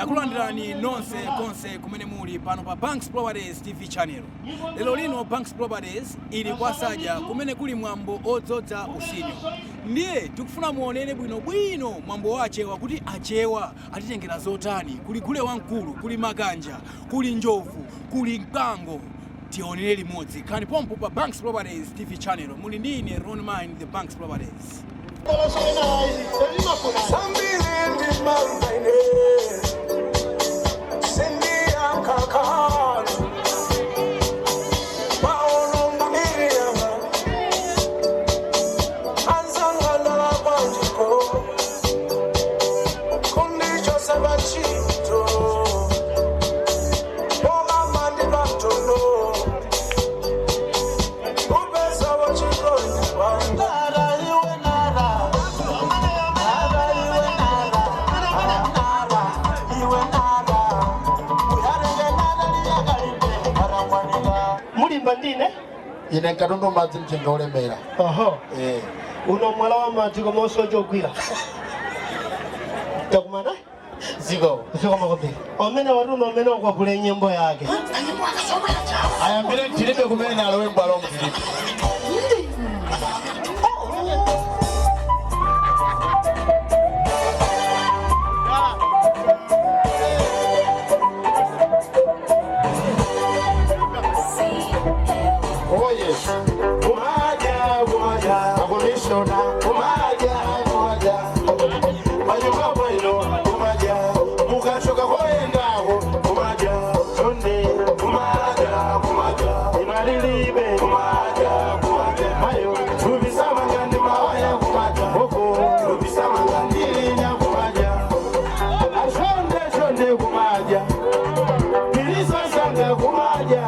Takulandirani nonse konse kumene muli pano pa Banks Properties TV channel. Lero lino Banks Properties ili kwa Saja kumene kuli mwambo odzodza usinyo. Ndiye tikufuna muonere bwinobwino mwambo wa achewa kuti achewa atitengera zotani. Kuli gule wamkulu, kuli makanja, kuli njovu, kuli mkango. Tionere limodzi. Khani pompo pa Banks Properties TV channel. Muli ndi ine Ron Mine, the Banks Properties. Mulimba ndine. Ine nkatundu madzi mchenga olemera. Oho. Eh. Uno mwala wa madzi komanso chogwira takumana. Ziko. Ziko makopi omene watuno omene ukwapula nyimbo yake. Ayambire mtilibe kumene alowe mbwalo mtilibe. Oye, kumaja kumaja akomishona kumaja kumaja panyumba bwino kumaja mukachoka koyendawo kumaja tonde kumaja kumaja inalilibe kumaja kumaja mayo tubisamanga ndi mawaya kumaja oko tubisamanga ndilinya kumaja ashonde shonde kumaja pilisasanga kumaja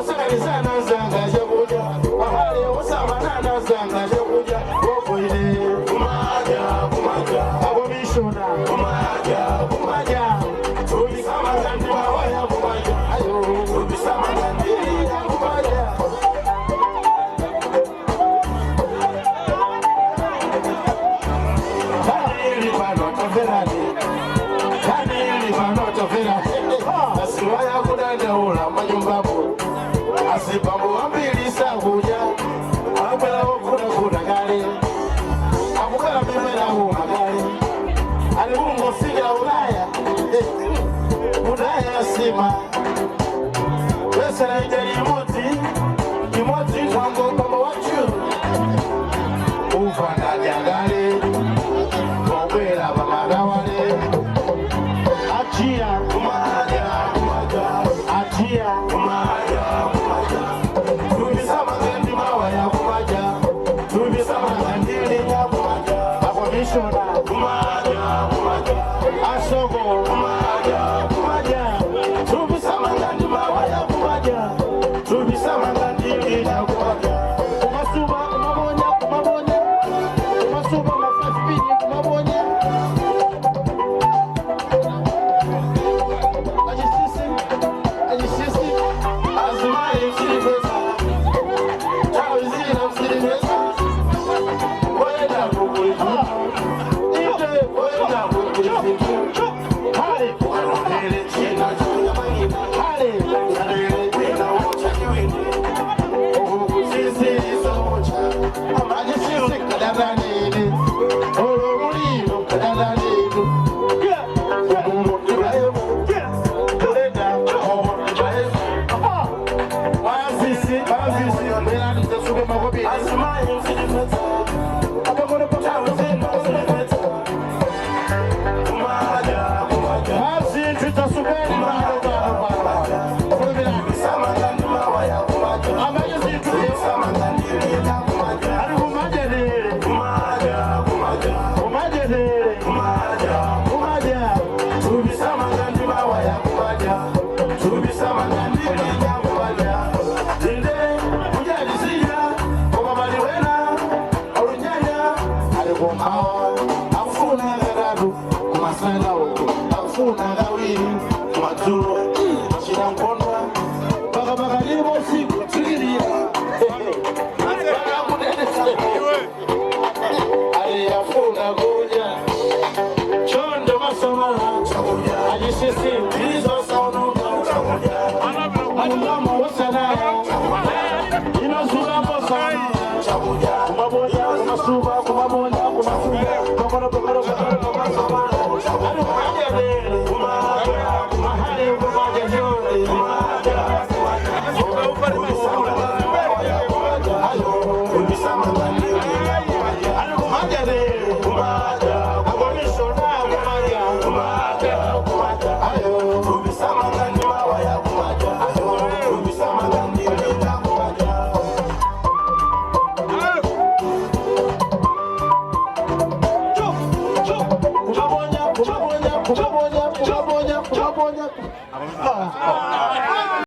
usakalisana zanga chakuja ahale usamanana zanga chakuja wokoile kumaja kumaja akomishona kumaja kumaja tubisamanga ndi mawaya kumaja ayo tubisamanga ndilinya kumaja. Kanili pano toverani, kanili pano toverani, asiwaya kudandaula manyumbapo, asipambo wambili sakuja, akwela okuna kale, akukala mimera uma kale, alikungofika Ulaya, Ulaya sima, wesera ijali imodzi, imodzi twango pambo wachu, ufananyagale, okwera pamagawale, achia kumaja kumaja, achia kumaja kumaja, tubisama ndi mawaya kumaja, tubisama ndilinya kumaja, akomishona kumaja kumaja, asoko kumaja kumaja, tubisama ndi mawaya kumaja, tubisama ndilinya kumaja, kumasuba kumabonya kumabonya, kumasuba mafafipini kumabonya. Ajisisi, ajisisi, azimaye msilipesa, tawizina msilipesa, kwenda kukulifu, ite kwenda kukulifu, hale, hale, china, hale, hale, kwenda wocha kiwini, ukukusisi, socha, ajisisi, kadadanini, olomulilo, kadadanini, Akufuna katatu kumasana uko akufuna kawiri kumadzulo achita nkondwa paka pakati pa usiku tsikirira ali afuna kudya chondo masamala. Chisisi Alungamo wasanaya Inozuka posana Kumaboya, kumasuba, kumaboya, kumasuba Pokoro, pokoro, pokoro.